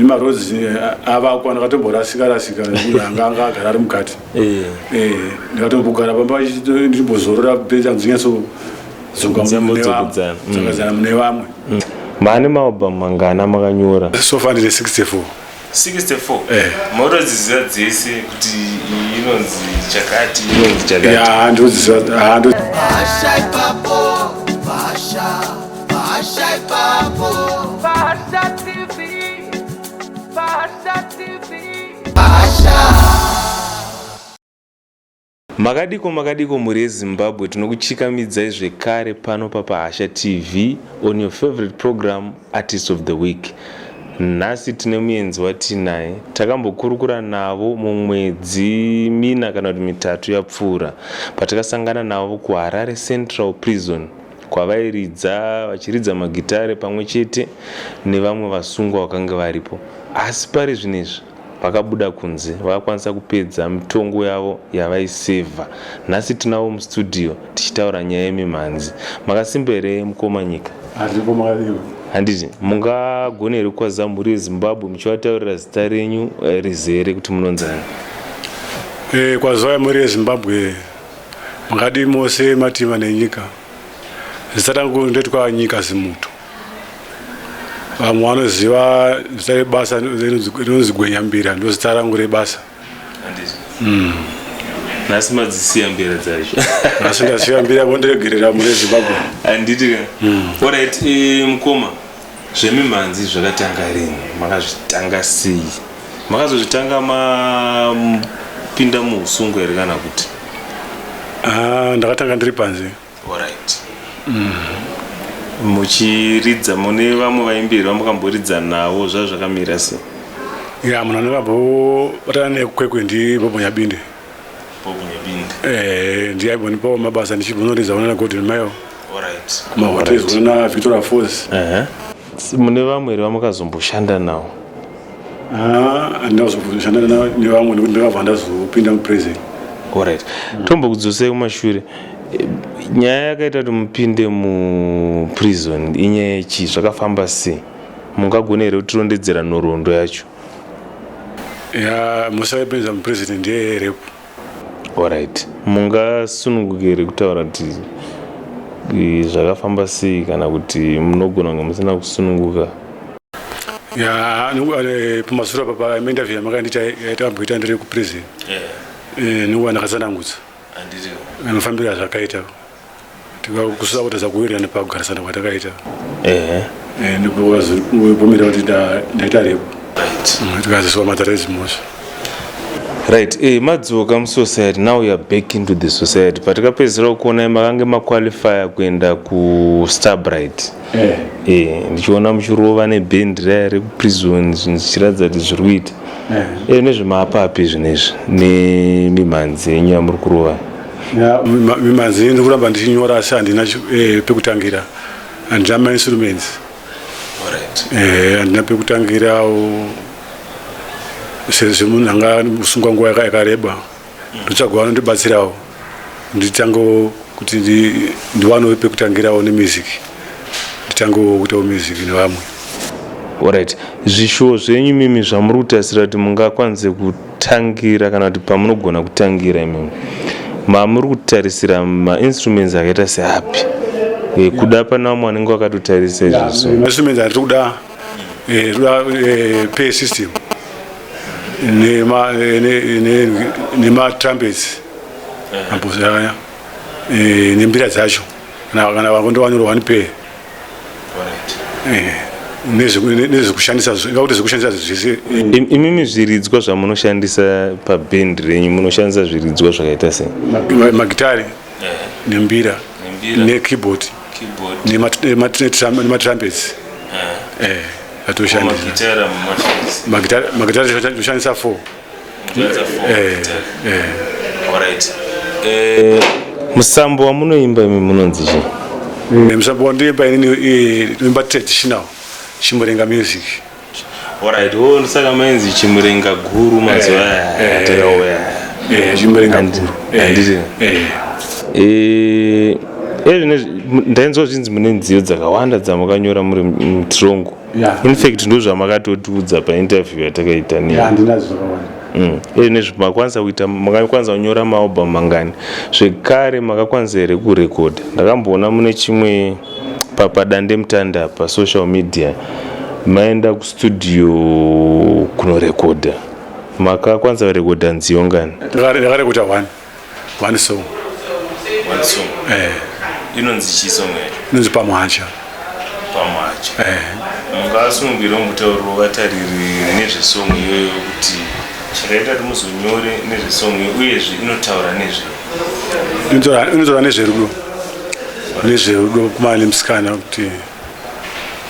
Nemaroads avakwa, ndakatomborasika rasika nekuti anga anga agara ari mukati. Ndakatombogara pamba ndichimbozorora bhedha dzinyatso Dzambodzokodzana. Dzakazana mune vamwe. Maane maalbum mangana makanyora? So far ndine 64. 64? Eh. Motodziziva dzese kuti iyi inonzi chakati, inonzi chakati? Ya, ndodziziva, ha, ndo Pasha ipapo, pasha, pasha ipapo. Pasha TV, Pasha TV. Pasha. Makadiko, makadiko mhuri yeZimbabwe? Tinokuchikamidzai zvekare pano paPahasha TV on your favorite program, Artist of the Week. Nhasi tine muenzi watinaye, takambokurukura navo mumwedzi 4 kana kuti 3 yapfuura patakasangana navo kuHarare Central Prison kwavairidza, vachiridza magitare pamwe chete nevamwe vasungwa vakanga varipo. Asi pari zvino izvi vakabuda kunze, vakakwanisa kupedza mitongo yavo yavaisevha. Nhasi tinavo mustudio tichitaura nyaya yemimhanzi. Makasimba here, mukoma Nyika? Haripo, makadiwa? Handiti mungagone here kukwaza mhuri yeZimbabwe muchivataurira zita renyu rizere kuti munonzani? Kwaziwai mhuri yeZimbabwe, makadii mose matima nenyika? Zita rangu ndoitwa Nyika Zimuto. Vamwe vanoziva zita rebasa rinonzi Gwenyambira, ndo zita rangu rebasa. Nhasi madzisiya mbira dzacho? Nhasi ndasiya mbira, vondiregerera mhuri yeZimbabwe. Handiti ka? Alright, mukoma, zvemimhanzi zvakatanga rini? Makazvitanga sei? Makazozvitanga mapinda muusungwa here kana kuti? Ah, ndakatanga ndiri panze. Alright, muchiridza mune vamwe vaimbiri vamukamboridza navo, zvava zvakamira sei? Ya, munhu anongambobatana neKwekwe ndiBobo Nyabinde. Bobo Nyabinde. Ndiye aimbonipawo mabasa ndichibvonoridza kunana Golden Mile, kumahotels kunana Victoria Falls. Mune vamwe here vamakazomboshanda navo? Ah, handina kuzoshanda nevamwe nekuti ndakabva ndazopinda muprison. Alright, tombokudzosai kumashure. Nyaya yakaita kuti mupinde muprison inyaya yechii? Zvakafamba sei? Mungagone here kutirondedzera nhoroondo yacho? Ya, musi waipinza muprison ndiye rape. Alright, mungasununguke here kutaura kuti zvakafamba sei kana kuti munogona kunge musina kusununguka? Ya, pamasure apa painterview yamakandiita yatamboita ndiri kuprison, nekuva ndakatsanangudza mafambiro azvakaita, kusisa kutadza kuwirirana pakugarisana kwatakaita. Ndipomera kuti ndaita rape, tikaziswa matare edzimhosva. Right, madzoka musociety, now you are back into the society. Patikapedzisira kuonai makange maqualifya kuenda kuStarbright. Ndichiona muchirova nebhendi raya rekuprison, zvinhu zvichiratidza kuti zviri kuita. Nezvemaapapi zvinezvi nemimhanzi yenyu yamuri kurova? Ya, mimhanzi ndiri kuramba ndichinyora, asi handina pekutangira, handina mainstruments. Handina pekutangirawo sezvo munhu anga usungwa nguva yakareba. Ndotsvaga vanondibatsirawo nditangewo kuti ndiwanewo pekutangirawo nemusic, nditangewo kuitawo music nevamwe. Alright, zvishuwo zvenyu mimi zvamuri kutarisira kuti mungakwanise kutangira kana kuti pamunogona kutangira imimi, mamuri kutarisira mainstruments akaita seapi? Kuda pana vamwe vanenge vakatotarisa izvozvo. Mainstruments andiri kuda, toda PA system nematrumpets aya nembira dzacho, kana vakondowanirwa one pair, nezvekushandisa, ngakuti zvekushandisa zvese. Imimi zviridzwa zvamunoshandisa pabhendi renyu, munoshandisa zviridzwa zvakaita sei? Magitari nembira nekeyboard nematrumpets atoshandisa. Magitari toshandisa four. Musambo wamunoimba imi munonzi chii? Musambo wandoimba inini, noimba traditional Chimurenga music. Alright, oh, saka mainzi Chimurenga Guru mazuva aya atirauya. Chimurenga Guru. Handiti? Ezvinezvi ndainzwa zvinzi mune nziyo dzakawanda dzamakanyora muri mutirongo. Yeah. In fact ndozvamakatotiudza painterview yatakaita ne Yeah, handina zvakawanda. Nezvi makwanisa kuita, makakwanisa kunyora maalbum mangani? Zvekare makakwanisa here kurekodha? Ndakamboona mune chimwe papadande mutanda pasocial media maenda kustudio kunorekodha. Makakwanisa kurekodha nziyo ngani? Ndakarekodha one song. One song. Eh. Inonzi chii song yacho? Inonzi Pamuhacha. Pamuhacha. Mungasunungire mutauriro vatariri nezvesong iyoyo, kuti chakaita kuti muzonyore nezvesong iyo, uyezve inotaura nezve? Inotaura nezverudo kumana nemusikana, kuti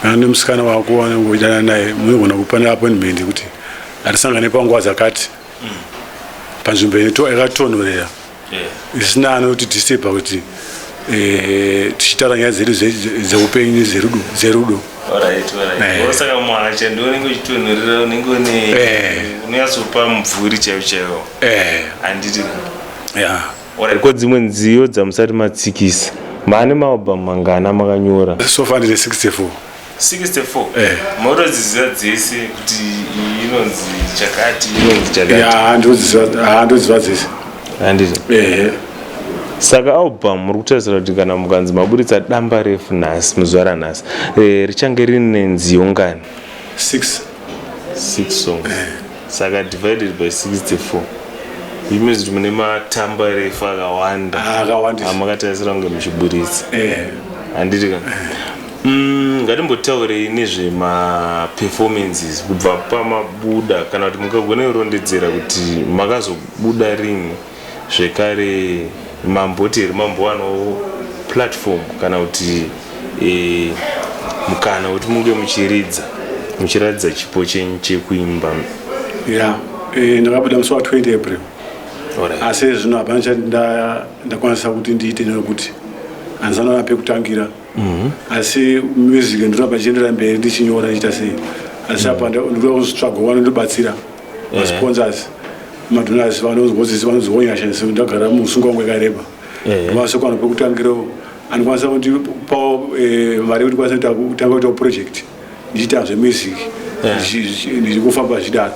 kana nemusikana wako wanenge uchidana naye, munogona kupana appointment kuti hatisangane panguva dzakati panzvimbo yakatonhorera, isina anoti disturba, kuti tichitaura nyaya dzedu dzeupenyu, dzerudo. Saka muhacha ndounenge uchitonhorera, unenge une unonyatsopa mumvuri chaiwo chaiwo, handiti? Ya. Ko dzimwe nziyo dzamusati matsikisa, maane maalbum mangana makanyora? So far ndine 64. 64? Eh. Mautodziziva dzese kuti iyi inonzi chakati, inonzi chakati? Ya, ndodziziva dzese. Handiti? Ehe. Saka album muri kutarisira kuti kana mukanzi maburitsa damba refu nhasi, muzuva ranhasi, richange rine nziyo ngani? 6. Six songs. Saka divided by 64, it means kuti mune matamba refu akawanda Akawandisa. amakatarisira kunge muchiburitsa, Eh. handiti ka? Ngatimbotaurei nezvemaperformances kubva pamabuda, kana kuti mungagone kurondedzera kuti makazobuda rini. Zvekare mamboti here mambowanawo platform kana kuti mukana wekuti munge muchiridza, muchiratidza chipo chenyu chekuimba? Ya, ndakabuda musi wa20 April, asi zvino hapana chati ndakwanisa kuti ndiite nekuti handisana pekutangira. Asi music ndinoramba ndichiendera mberi, ndichinyora, ndichiita sei, asi apa ndinoda kuzotsvaga vanondibatsira, masponsors, madonors, vanozozisi vanozonyasha. Ndagara musungo wangu yakareba, masoko ano pekutangirawo anokwanisa kundipawo mari yekuti kwanisa kutanga kuitawo project, ndichiita zvemusic, ndichingofamba zvichidaro,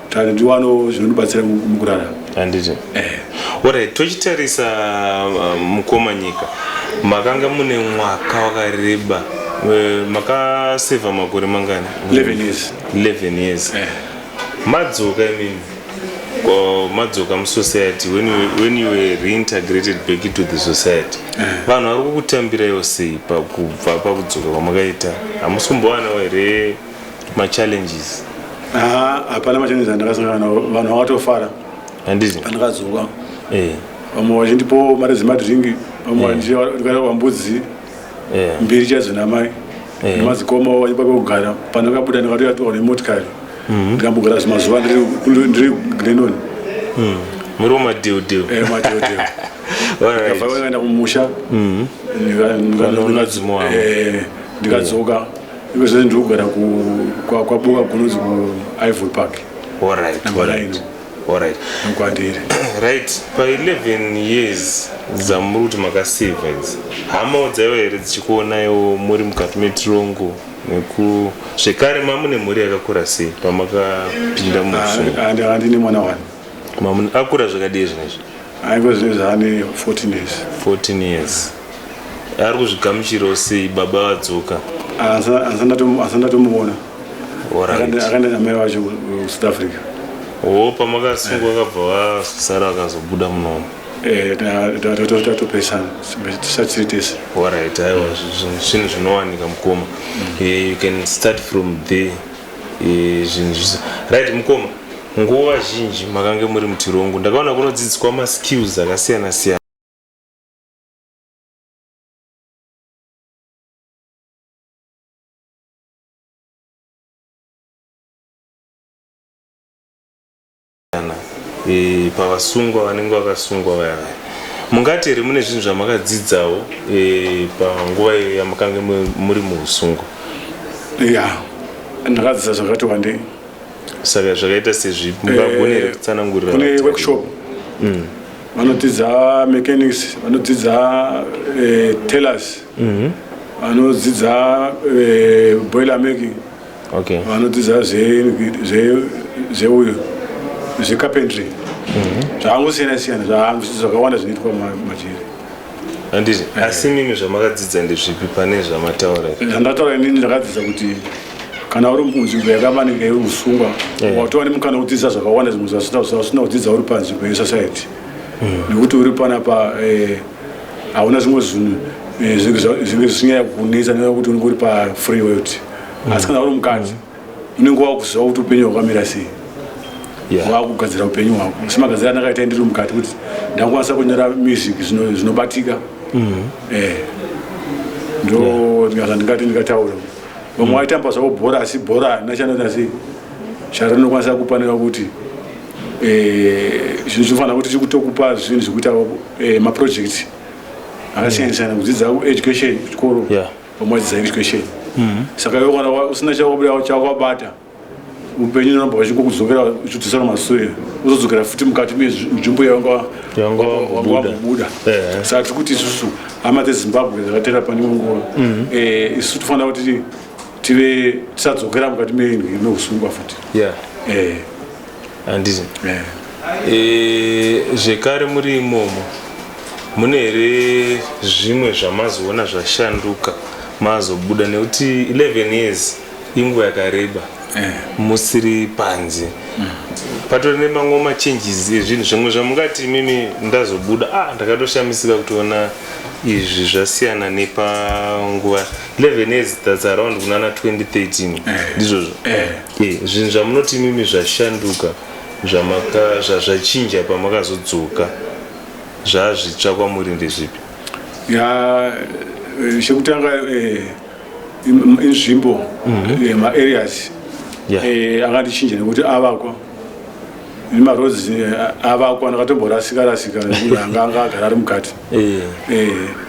kuti ndiwanawo zvinondibatsira mukurarama. Handiti? Alright, tochitarisa, mukoma Nyika, makanga mune mwaka wakareba. Makasevha makore mangani? 11 years. 11 years. Madzoka imimi, madzoka musociety, when you were reintegrated back into the society, vanhu vari kukutambiraiwo sei pakubva pakudzoka kwamakaita? Hamusi kumbowanawo here machallenges? Ah, hapana machallenges andakasangana nawo. Vanhu vakatofara Handiti? pandakadzoka. Vamwe vachindipawo mari dzemadhiringi, vamwe vachindikara mbudzi mbiri chaidzo namai nemadzikoma, vachipa pekugara. Pandakabuda ndakatoyatorwa nemotikari, ndikambogara zvimazuva ndiri Glenoni. Muri mumadheudheu? Madheudheu. Ndikabva kaenda kumusha. Vanoona dzimu wavo. Ndikadzoka ikozvese ndiri kugara kwaBuka, kunonzi kuIvory Park. Number 9. Nokwandiri. Right, pa11 years dzamuri kuti makasevha idzi, hamawo dzaiva here dzichikuonaiwo muri mukati metirongo? Neku zvekare mamune mhuri yakakura sei pamakapinda muusungwa? Handine mwana wani. Akura zvakadii zvinezvi? Aiko zvine zvaane 14 years. 14 years. Ari kuzvigamuchirawo sei, baba vadzoka? Asati ndatomuona. Akaenda namai vacho kuSouth Africa. O, pamakasungwa vakabva vazosara, vakazobuda munomo? Tatopesana, tisati tiri tese. Alright, aiwa, zvinhu zvinowanika, mukoma. You can start from there. Zvinhu right, mukoma, nguva zhinji makange muri mutirongo, ndakaona kunodzidziswa maskills akasiyana siyana. Pavasungwa vanenge vakasungwa vaya vaya, mungati here mune zvinhu zvamakadzidzawo panguva iyo yamakange muri muusungwa? Ya, ndakadzidza zvakati wandei. Saka zvakaita sezvipi? Mungagone here kutsanangurira Kune vatariri? workshop, vanodzidza mechanics, vanodzidza tailors, vanodzidza boiler making. Okay. Vanodzidza zveuyu zvecarpentry. Zvakangosiyana siyana, zvakawanda zvinoitwa mumajeri. Handiti asi mimi zvamakadzidza ndezvipi pane zvamataura? Zvandataura inini, ndakadzidza kuti kana uri munzvimbo yakamanika iri usungwa, watova nemukana wekudzidza zvakawanda, zvimwe zvasina kudzidza uri panzvimbo yesociety, nekuti uri panapa hauna zvimwe zvinhu zvinenge zvichinyanya kukunetsa nekuti unenge uri pafree world. Asi kana uri mukati, unenge wakuziva kuti upenyu hwakamira sei, wakugadzira upenyu hwako semagadzira andakaita ndiri mukati, kuti ndakwanisa kunyora music zvinobatika. Ndo zvandingati ndingataura. Vamwe vaitamba zvavo bhora, asi bhora harina chanoita sei, charinokwanisa kupanira kuti zvinhu zvinofanira kuti chikutokupa zvinhu zvekuita maproject akasiyana siyana, kudzidza education kuchikoro. Vamwe vadzidza education. Saka iwe kana usina chawabuda chawakabata, upenyu unoramba uchingokudzokera, uchidzosera masure, uzodzokera futi mukati menzvimbo yawanga Yawanga wambobuda. wambobuda. Saka tiri kuti isusu hama dzeZimbabwe dzakatera pane imwe nguva, isu tofanira kuti tive tisadzokera mukati meusungwa futi. Handiti zvekare muri imomo mune here zvimwe zvamazoona zvashanduka mazobuda? Nekuti 11 years inguva yakareba musiri panze. Patori nemamwe machanges ezvinhu zvimwe zvamungati imimi ndazobuda, ah, ndakatoshamisika kutoona izvi zvasiyana nepanguva 11 years, that's around kunana 2013, ndizvozvo? Zvinhu zvamunoti imimi zvashanduka, zvachinja pamakazodzoka, zvazvitsva kwamuri, ndezvipi? Ya, chekutanga inzvimbo, maareas akandichinja nekuti avakwa nemaroads avakwa. Ndakatomborasika rasika nekuti anga agara ari mukati.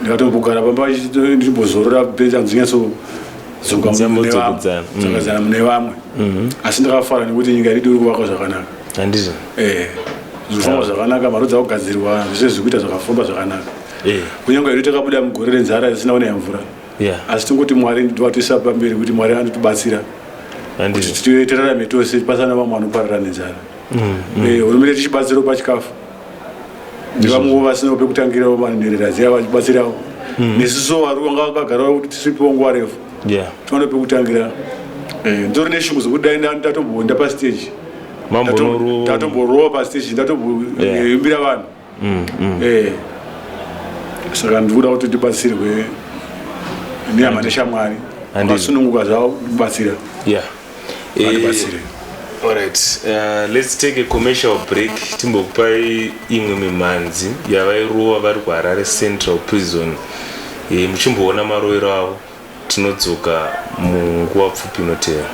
Ndakatombogara pamba ndichimbozorora bhedha nzinyatso Dzambodzokodzana. Dzakazana mune vamwe, asi ndakafara nekuti nyika yedu iri kuvakwa zvakanaka. Handizvo? Zvirikufamba zvakanaka, maroads akugadzirwa, zvese zviri kuita zvakafamba zvakanaka. Kunyange hedu takabuda mugore renzara risina kunaya mvura, asi tingoti Mwari ndovatoisa pamberi, kuti Mwari anotibatsira kuti tirarame tose, pasana vamwe vanoparara nenzara. Hurumende tichibatsirawo pachikafu, nevamwewo vasinawo pekutangirawo, vanherera dziya vachibatsirawo, nesuso vari vanga vakagara kuti tisipiwo nguva refu, tiwane pekutangira. Nditori neshungu dzekuti dai ndatomboenda pastage, Mambonorova. Ndatomborova pastage, ndatomboimbira vanhu. Saka ndikuda kuti tibatsirwe nehama neshamwari vakasununguka zvavo kubatsira, vatibatsire. Alright, let's take a commercial break, timbokupai imwe mimhanzi yavairova vari kuHarare Central Prison, muchimboona marovero avo. Tinodzoka munguva pfupi inotevera.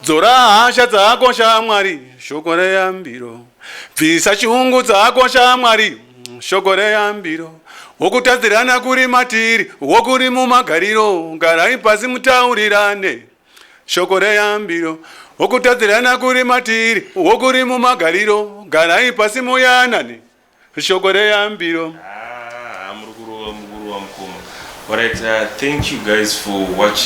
Dzora hasha dzako shamwari, shoko reyambiro. Bvisa shungu dzako shamwari, shoko reyambiro. Wokutadzirana kuri matiri, wokuri mumagariro, garai pasi mutaurirane. Shoko reyambiro. Wokutadzirana kuri matiri, wokuri mumagariro, garai pasi muyanane. Shoko reyambiro. Ah, muri kurova, muri kurova mukoma. Alright, thank you guys for watching.